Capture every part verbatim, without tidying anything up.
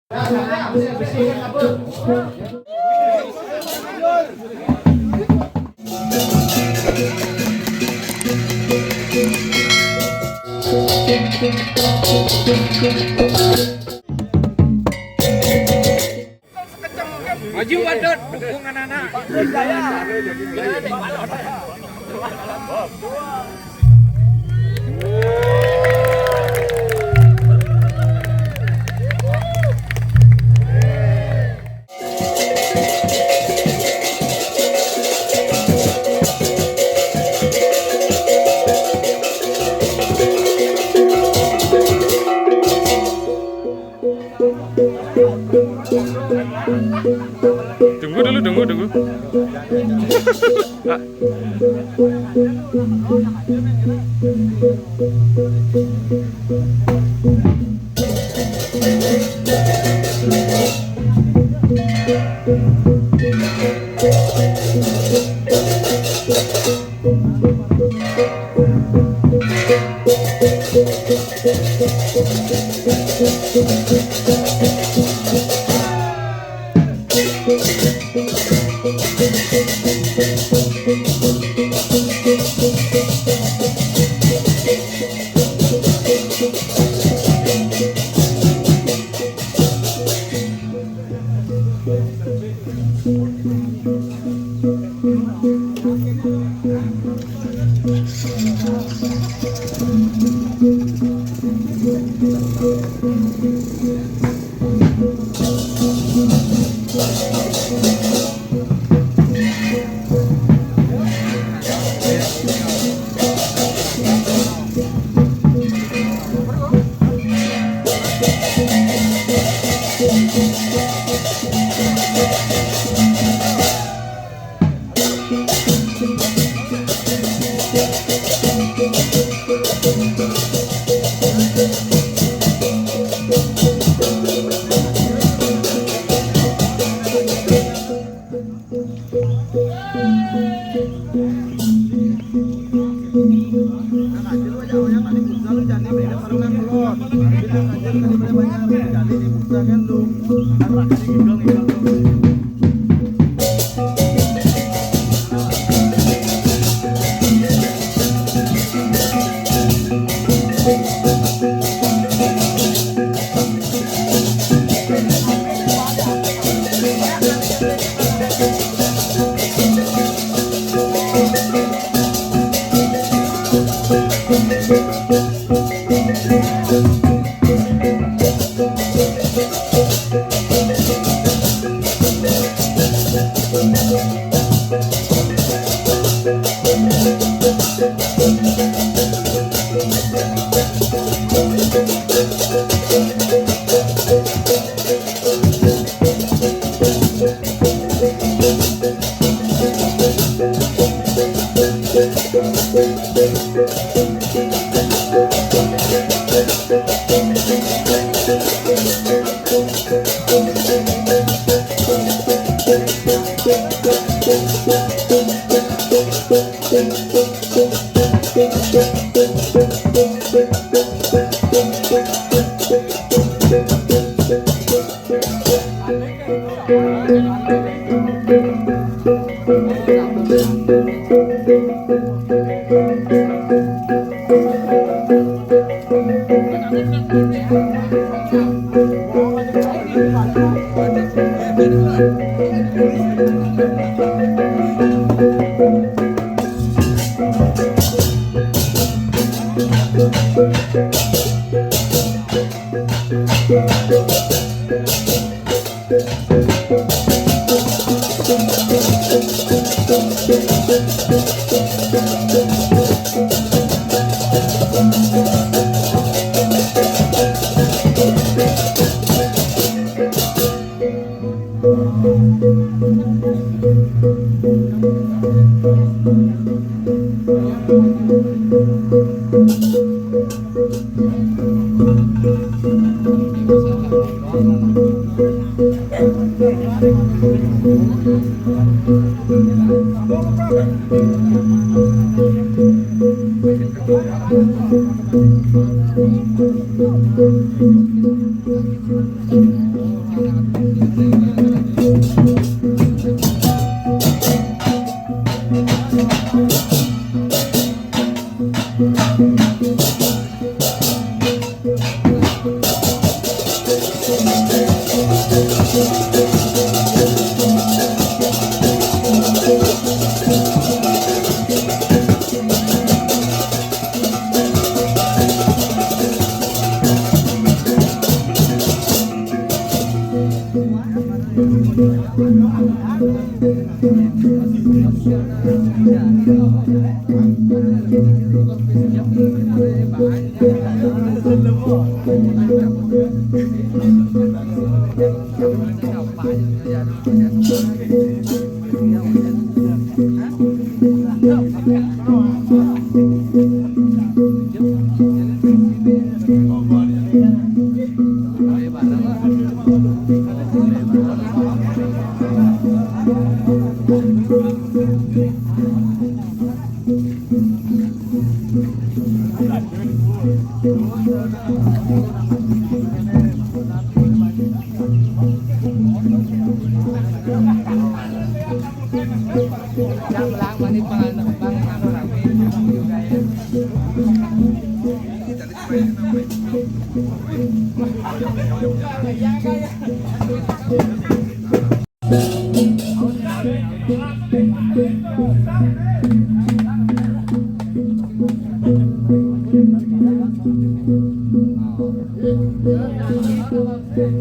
Maju, Badut, dukung anak-anak. Tunggu dulu, tunggu, tunggu.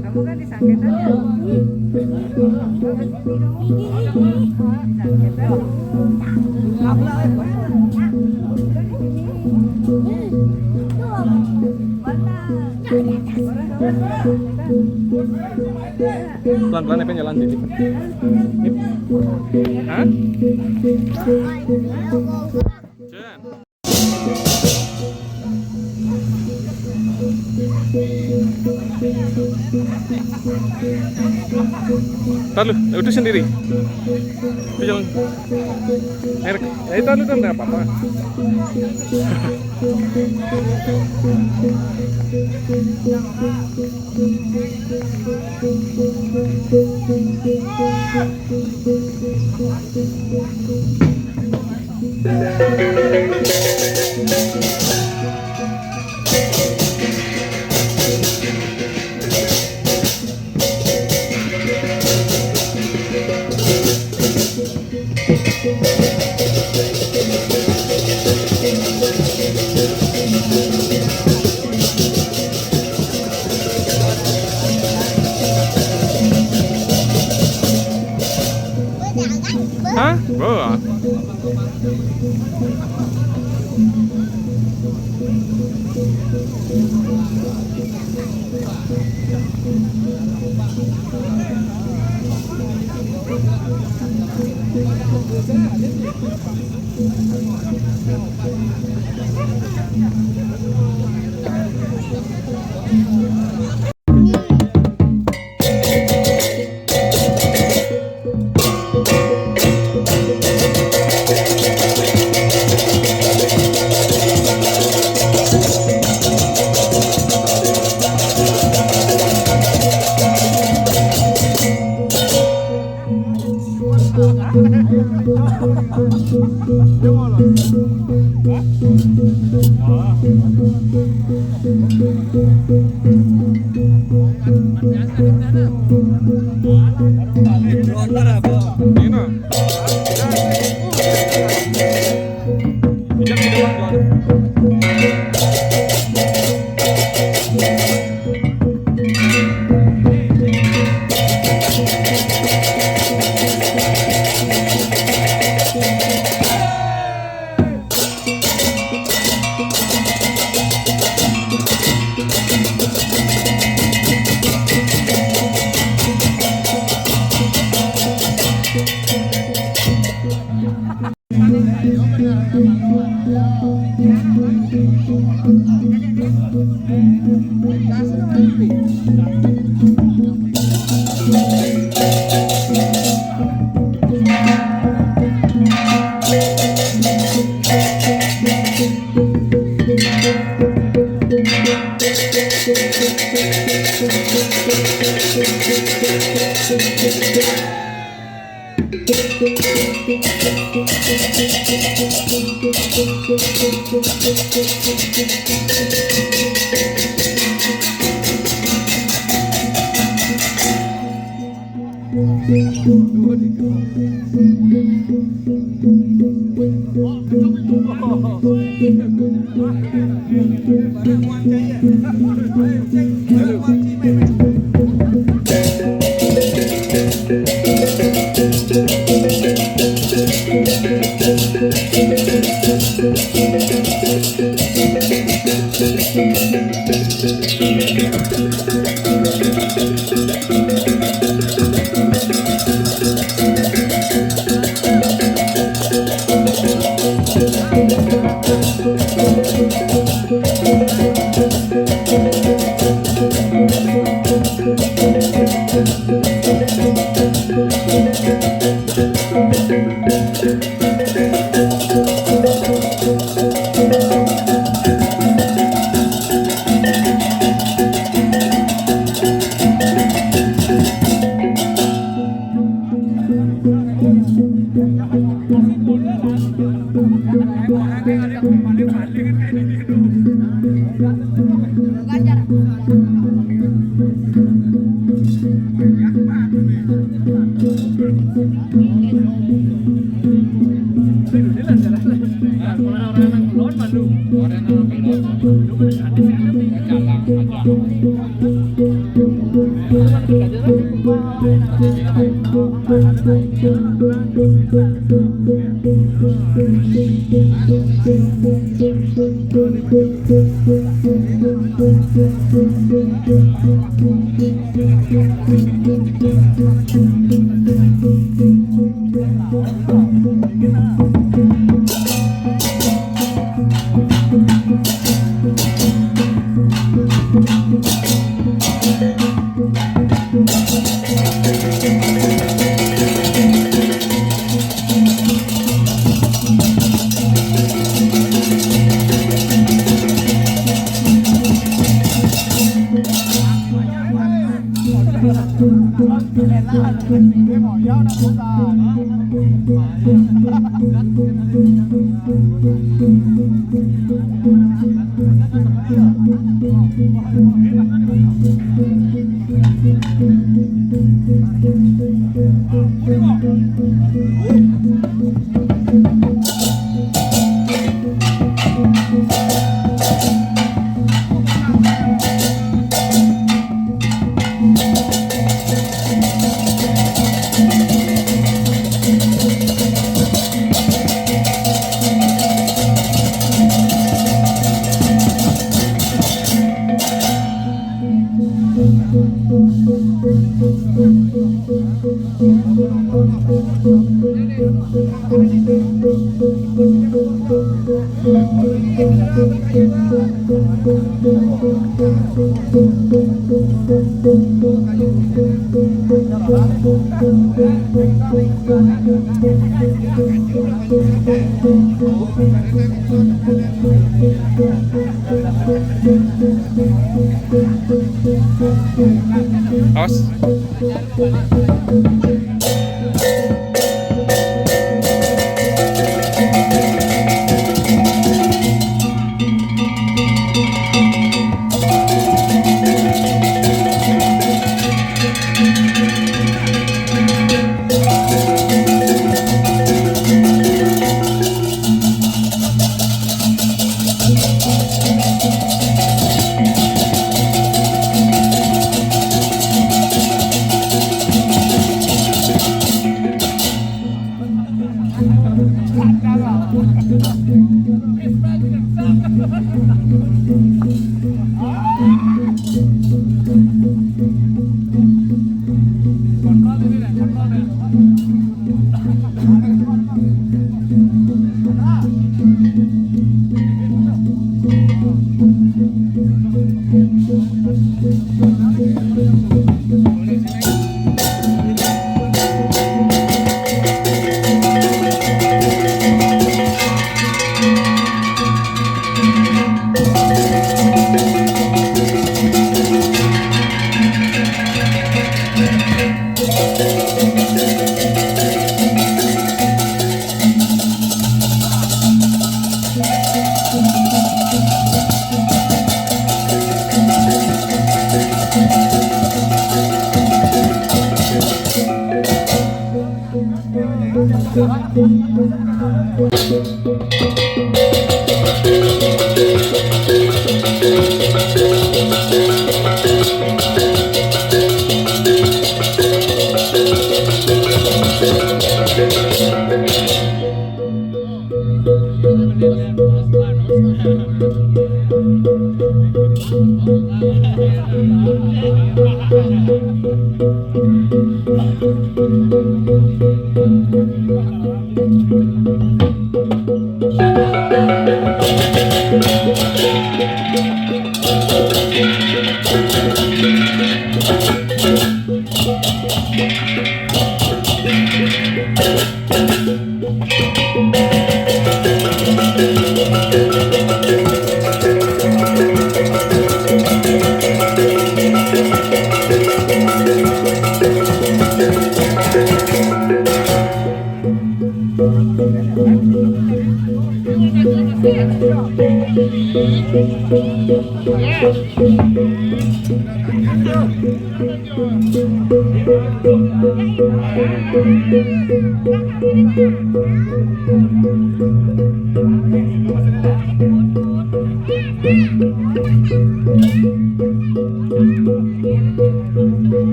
Kamu kan disangkitan ya? Disangkitan. Pelan-pelan apa jalan, Didi? Hah? Jan. Talu, udah sendiri. Itu jangan. Merek, ya itu talu kan nggak apa-apa. Hah? Bawa. Awas.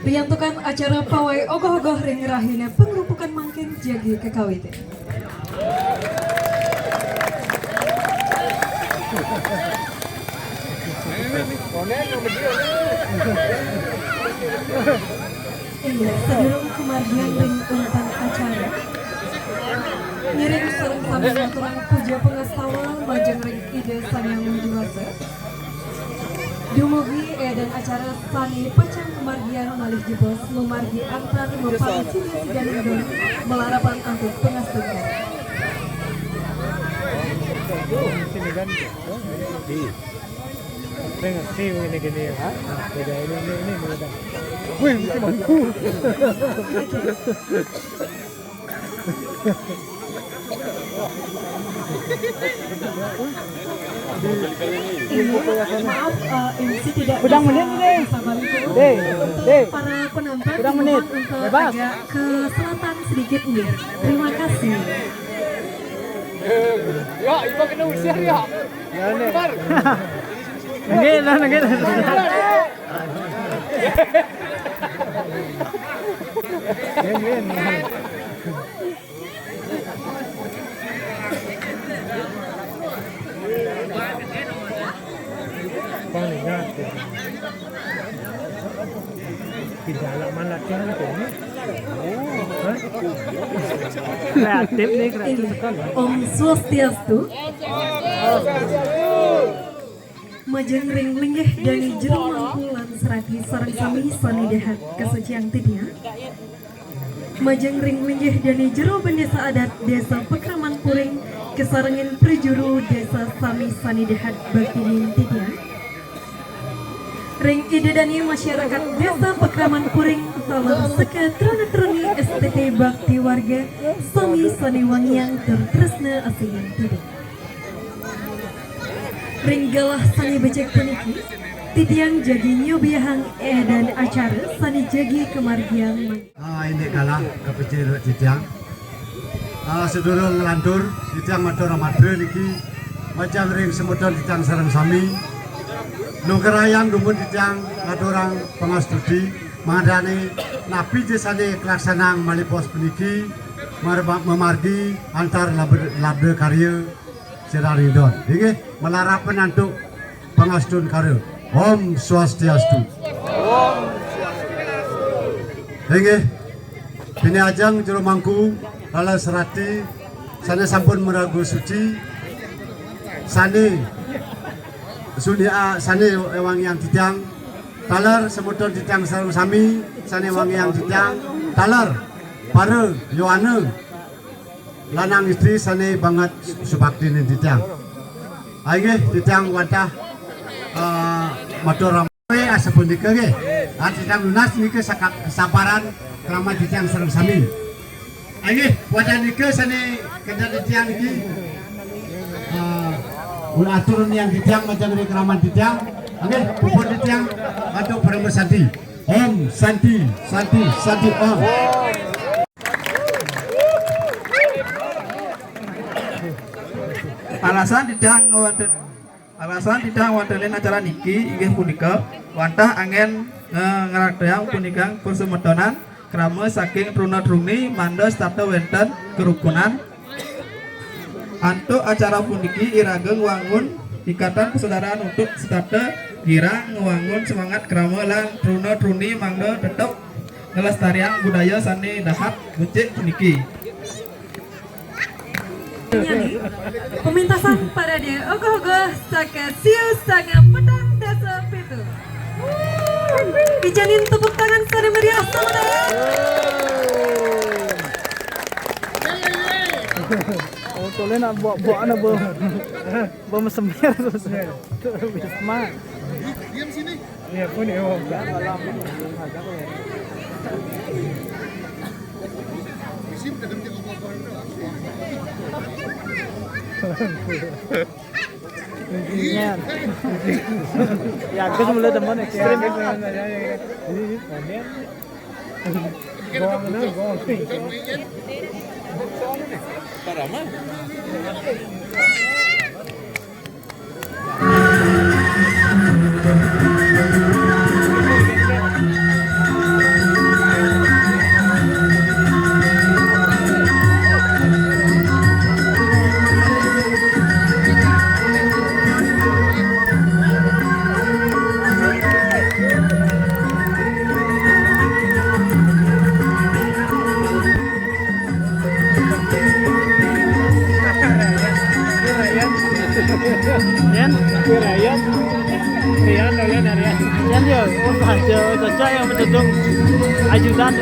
Riantukan acara pawai ogoh-ogoh ring rahina pangrupukan mangkin jagi kakawitin. Inggih, sadurung kamargiang ring untat acara, ngiring sareng sami ngaturang puja pangastawa majeng ring Ida Sang Hyang Widhi Wasa. Dumugi édan acara sané pacang kamargiang malih jebos mamargi antar mapang sida-sidaning don malarapan antuk pangastungkara. Ini ngerti ini gini ya. Nah, beda ini, ini, ini beda. Wih, mesti mangku. Maaf, eh, M C tidak bisa menit nih. Sabar itu. Deh, untuk deh. Para penonton, udah menit. Dimohon untuk agak ke selatan sedikit nih. Terima kasih. Ya, Ibu kena usir ya. Bentar. Nggih, lah, nggih. Nggih, nggih. Tidak lama latihan tuh. Hah? Kreatif nih, kreatif sekali. Om Swastiastu. Majeng ring linggih dané jero mangku lan serati sareng sami sané dahat kasuciang titiang. Majeng ring linggih dané jero bendésa adat Désa Pakraman Puring kasarengin prajuru désa sami sané dahat baktinin titiang. Ring ida dané masyarakat Désa Pakraman Puring taler seka truna-truni S T T Bakti Warga sami sané wangiang tur tresna asihang titiang. Ring galah sané becik puniki, titiang jagi nyobiahang édan acara sané jagi kamargiang. Ah, indik galah kapecil titiang. Ah, sadurung nglantur, titiang matur amarga niki majeng ring semeton titiang sareng sami. Lugrayang dumun titiang ngaturang pangastiti mangdané napi ja sané kalaksanang malih pos puniki mar-, mamargi antar labda, labda karya sira ring don. Inggih, malarapan antuk pangastungkara. Om Swastiastu. Inggih, pinih ajeng jero mangku, taler serati, sané sampun maraga suci, sané sunia, sané wangiang titiang, taler semeton titiang sareng sami, sané wangiang titiang, taler para yowana, lanang istri sané banget subaktinin titiang. Inggih, titiang wantah, eh, matur ram-, asapunika nggih. Ah, titiang nunas nika saka-, saparan Kraman titiang sareng sami. Inggih, wantah nika sané kedar titiang niki. Ah, ulah atur niang titiang macam ring kraman titiang. Inggih, puput titiang antuk parama santi. Om Santi, Santi, Santi Om. Alasan titiang ngawonten Alasan titiang wontenin acara niki inggih punika wantah anggén, eh, ngraktayang punika pasemetonan krama saking truna-truni mangda setata wénten kerukunan. Antuk acara puniki iraga ngwangun ikatan persaudaraan untuk setata girang ngwangun semangat krama lan truna-truni mangda tetep nglestariang budaya sané dahat becik puniki. Nyani, pementasan parade ogoh-ogoh saka siu sanga petang dasa pitu. Icanin tepuk tangan sané meriah sama daya. Oh, tole nak buat-buat anak ber-, bermesemir tu. Wisma. Diam sini. Iya, pun ya. Yan. Ya, aku semula demen ekstrim. Parama. Yan. Yan. Yan, Yan, Yan. Yan, yo. Oh, baca cocok yang bertudung ajudan.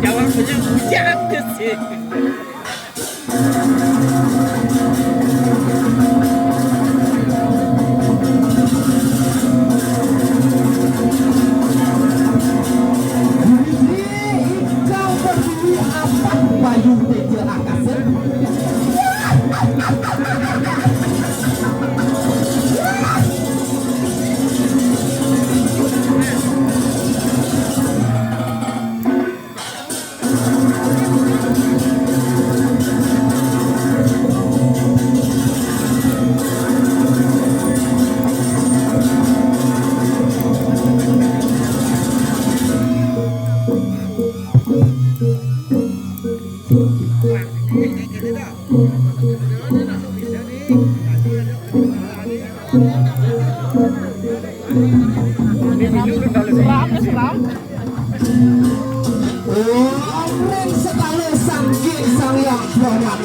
Jawabnya bujang sih. Lamring sekali sangking sang yang hormat.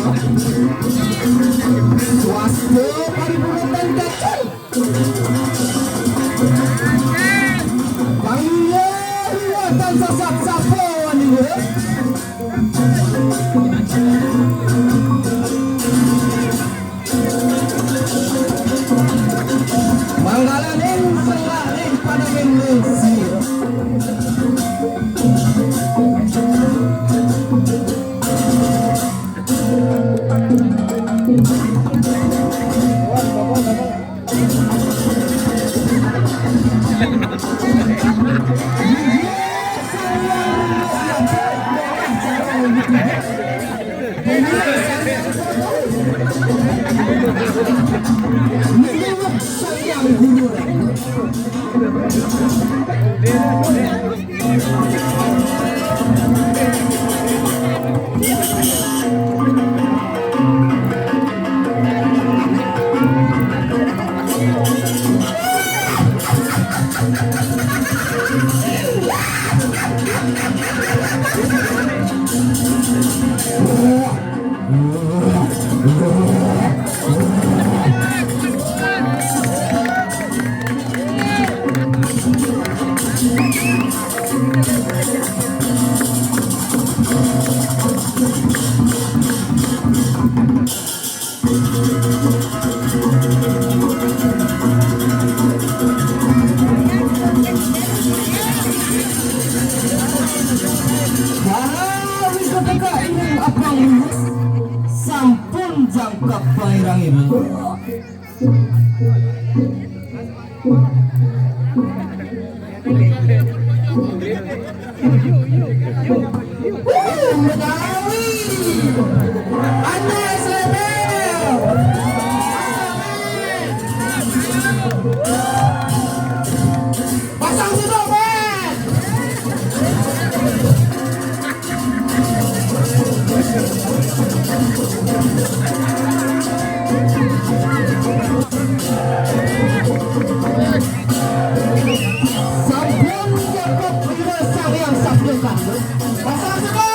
Swaste paripurna dan kacang. Pangilih liwatan sasat sapa niku. Manggalaning sengah ing panenging lingsir. Para wikateka ing apang sampun jangkep pairang ibu. Betawi. Anas Rebel. Pasang sudut, Ben. Sampun cakep ira Sang Hyang Sabda Kanda. Pasang sego.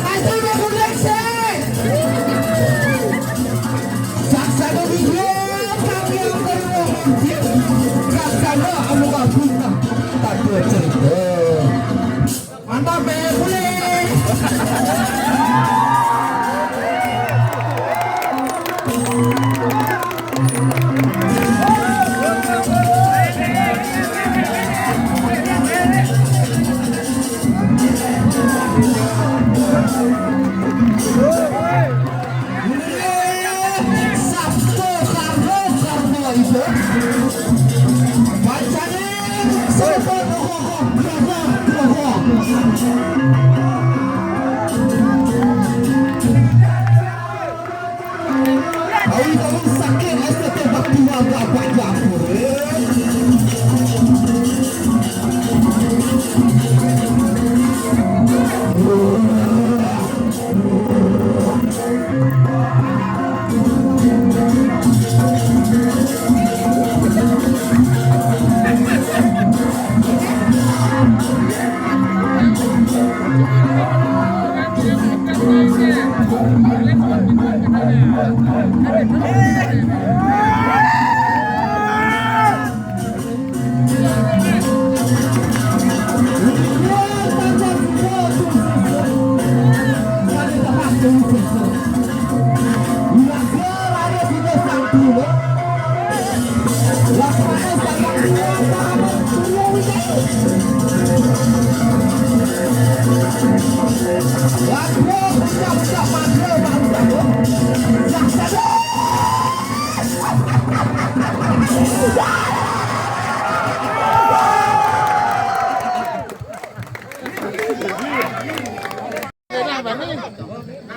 Kasih dia kuning sih. Saksana video kami yang kedua mungkin. Saksana anu kabunah. Tak ada cerita. Mantap, Beb. Boleh. Sabtu karbo karbo itu. Pancane sabtu. Tahu-tahu sakit, S T T bakti warga Pak Dapur.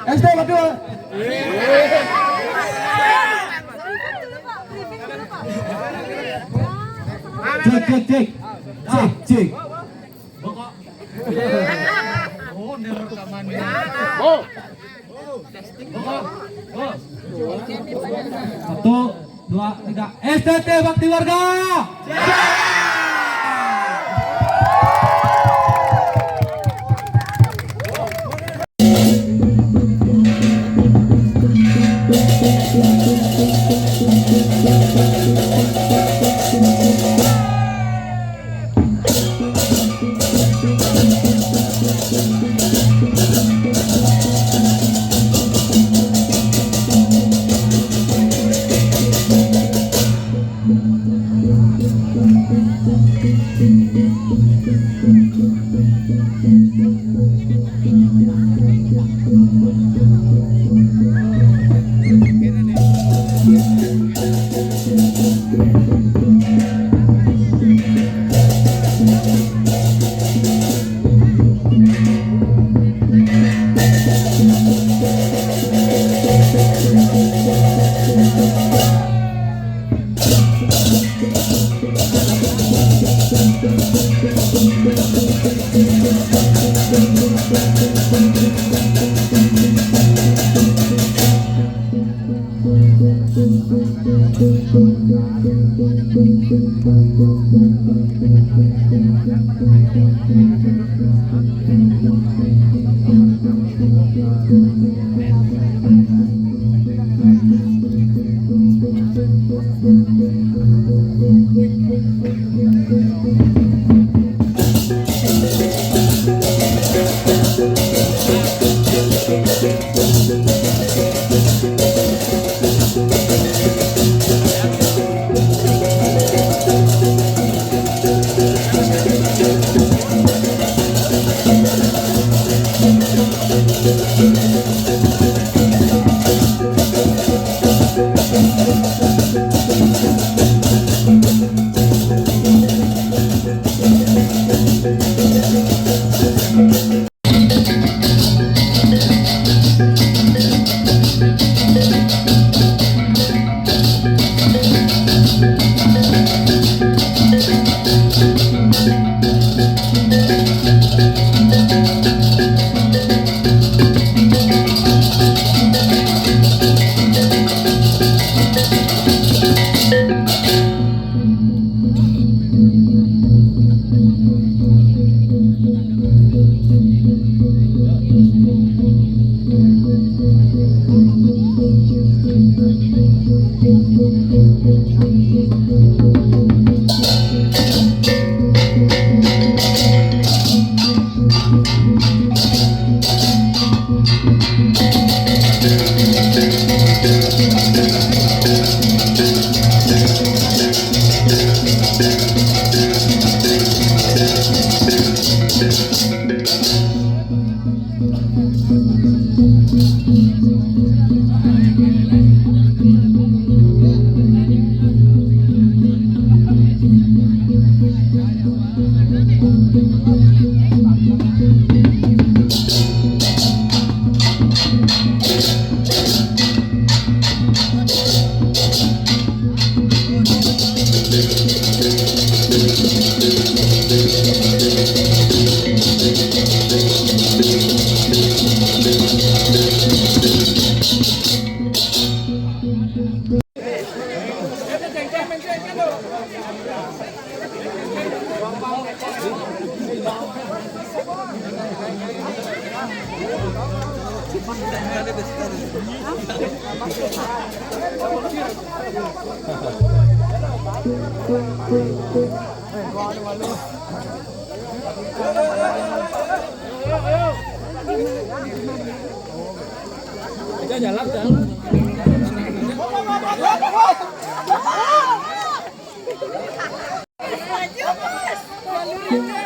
S D berdua. Cek, cek, cek. Cek, cek. Oh, ini rekaman. Satu, dua, tiga. S T T Bakti Warga.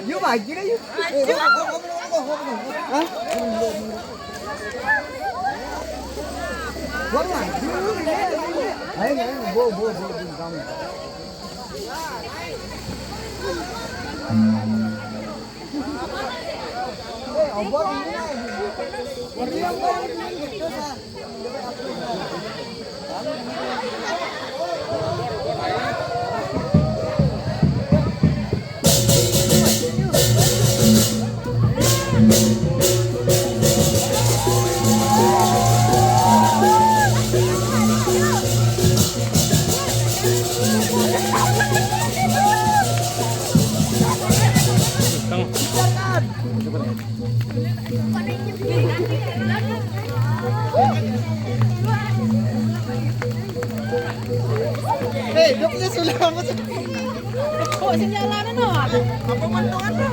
Yuk, maju deh, yuk. Hah? Gua maju, ini, ini. Ayo, ayo, bo, bo, bo, bo, kamu. Eh, obor ini lagi. Ini yang gua ini, terus, ah. Hei, dia punya sulam. Kok sinyal ada no? Apa mantuan tu?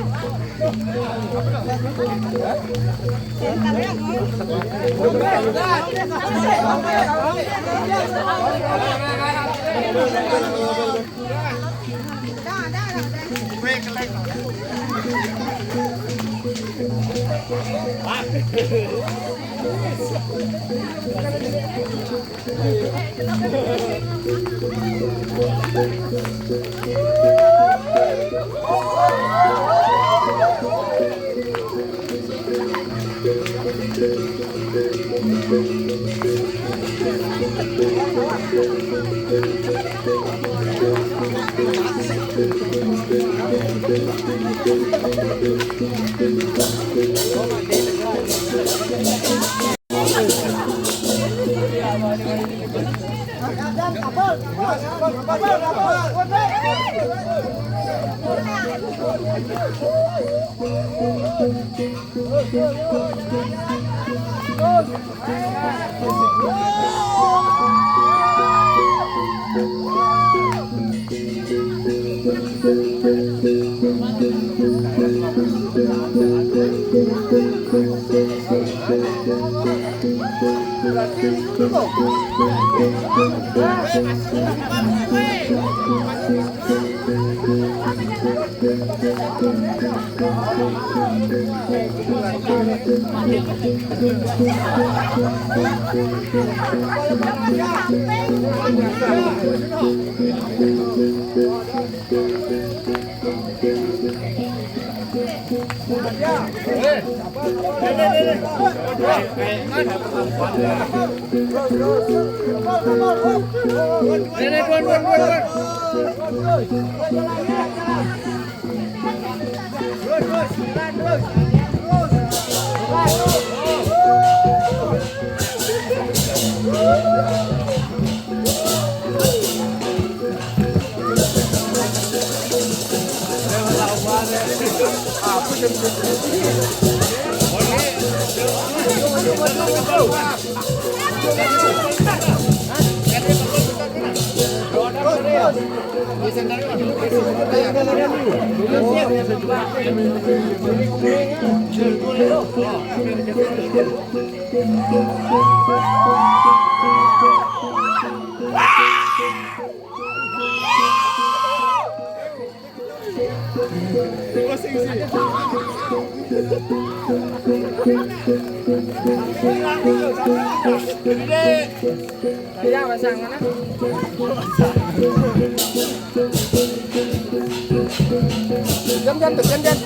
Jam, jam, jam, jam.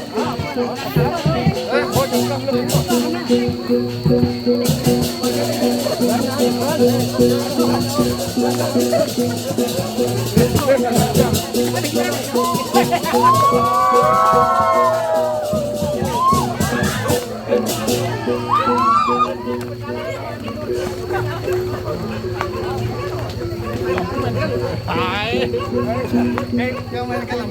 Hai. Kayak, kayak main film.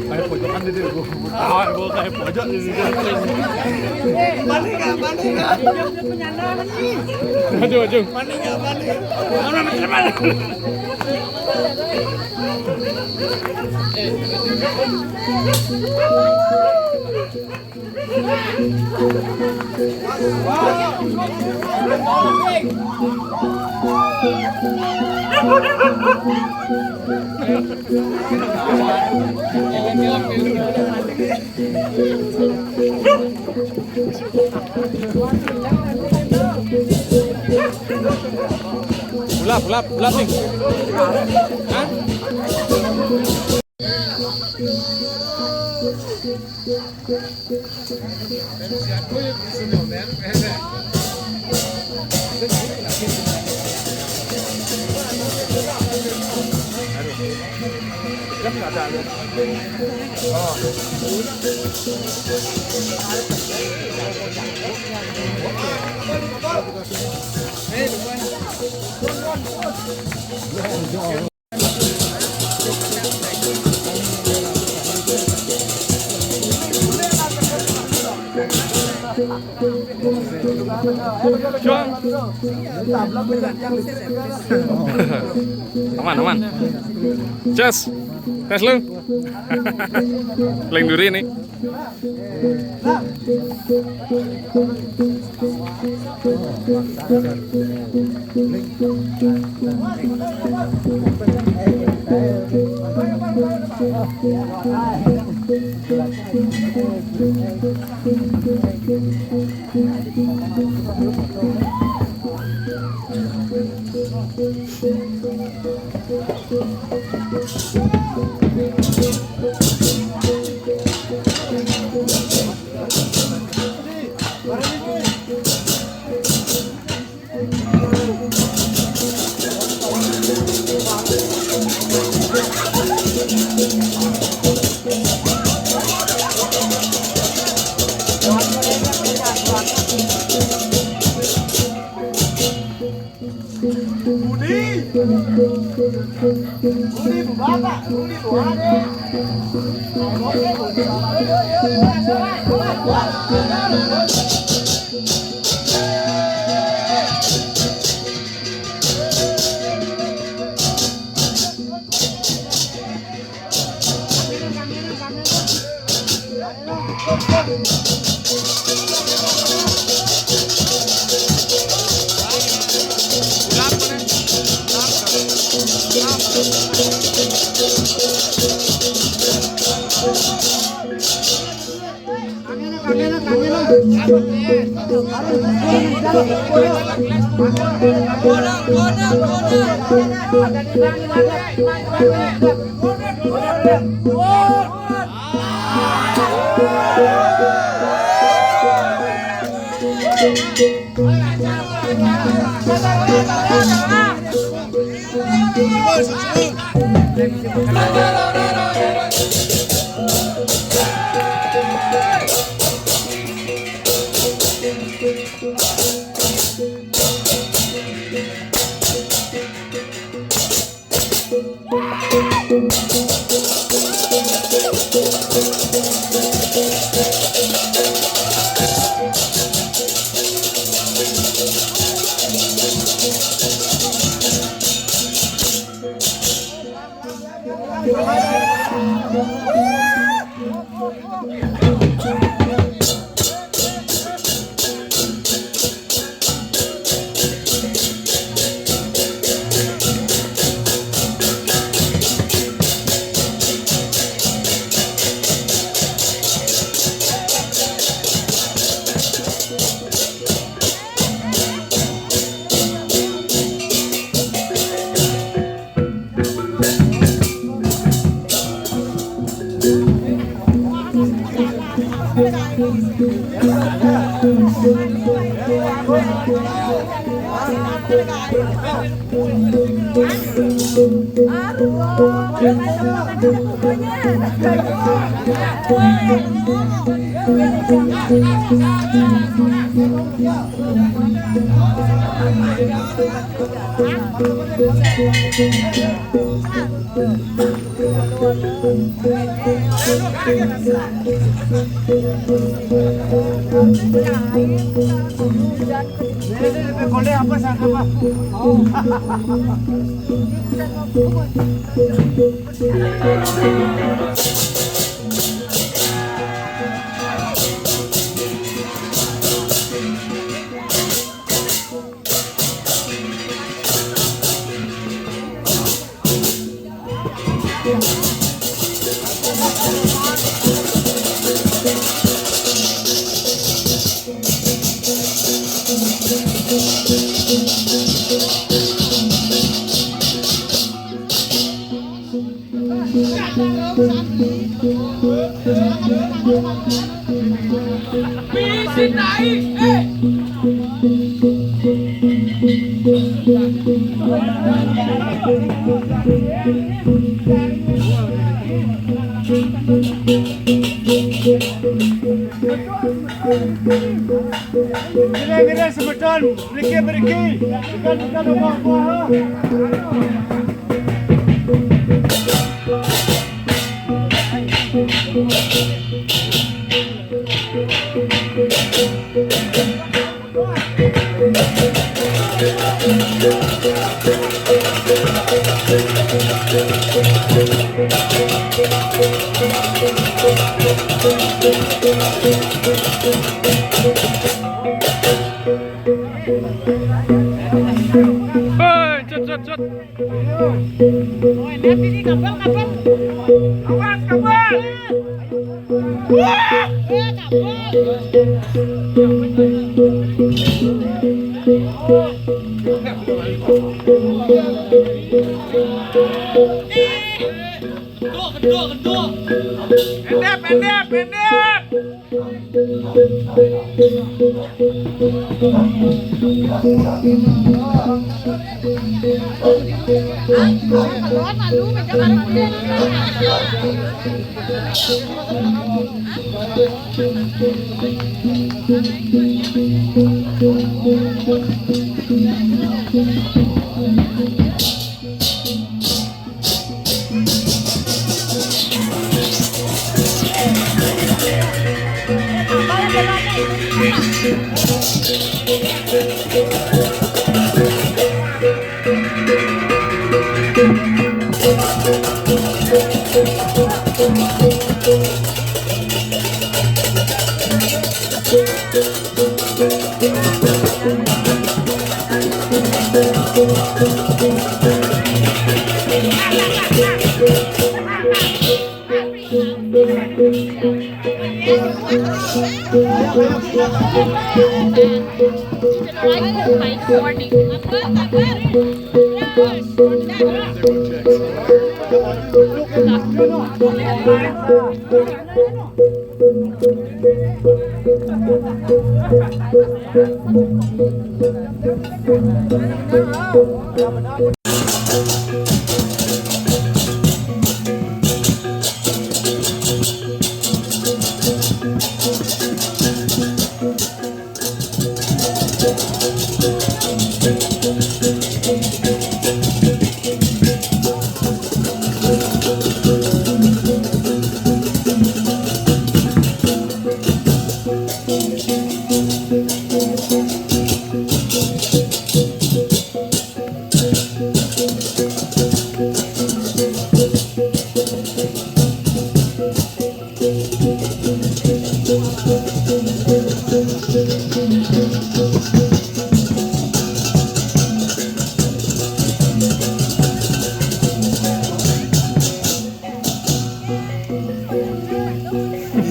Kayak pojokan gitu ya, gua. Ah, gua kayak pojok gitu. Panik nggak? Panik nggak? Aduh, aduh. Panik nggak? Panik. Mana, mana, mana? Bulap, bulap, bulap nih. Hah? Juang. Aman, aman. Jas. Tes lu. Paling duri nih. Mira, mira, semeton, mriki, mriki. Bukan, bukan, bukan, bukan. Hei, cut, cut, cut. Awas, kabur. Wah, kabur. Gendap, gendap, gendap.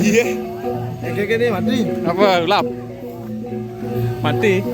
Iya. Yang kayak gini mati. Apa? Lap. Mati.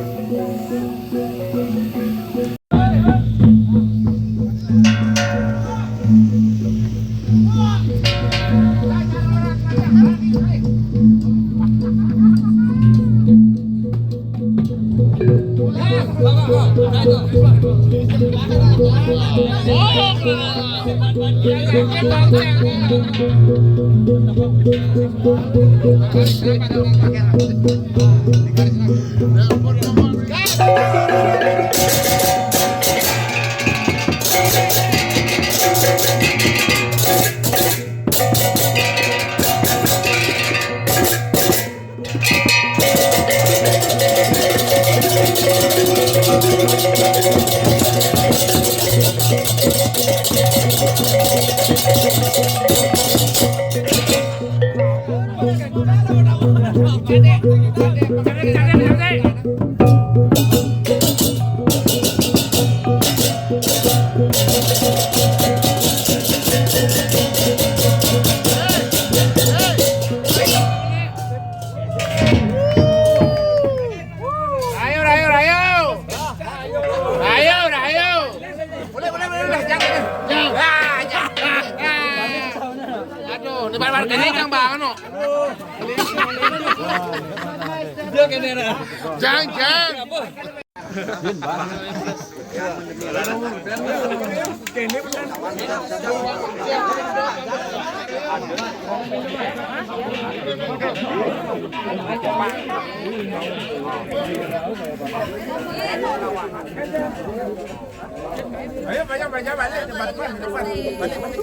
Rahayu, rahayu, rahayu. Rahayu, rahayu. Boleh, boleh, boleh, boleh. Jangan, jangan. Ah, jangan. Aduh, ini barbar kene kang bang anu. Jang, jang. Ayo, banyak, banyak, balik, depan, depan, depan. Balik, balik.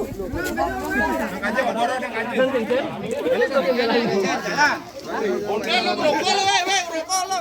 Naik aja, borong, naik aja. Balik, balik, balik. Jalan. Rokok lu, rokok lu, weh, weh, rokok lu.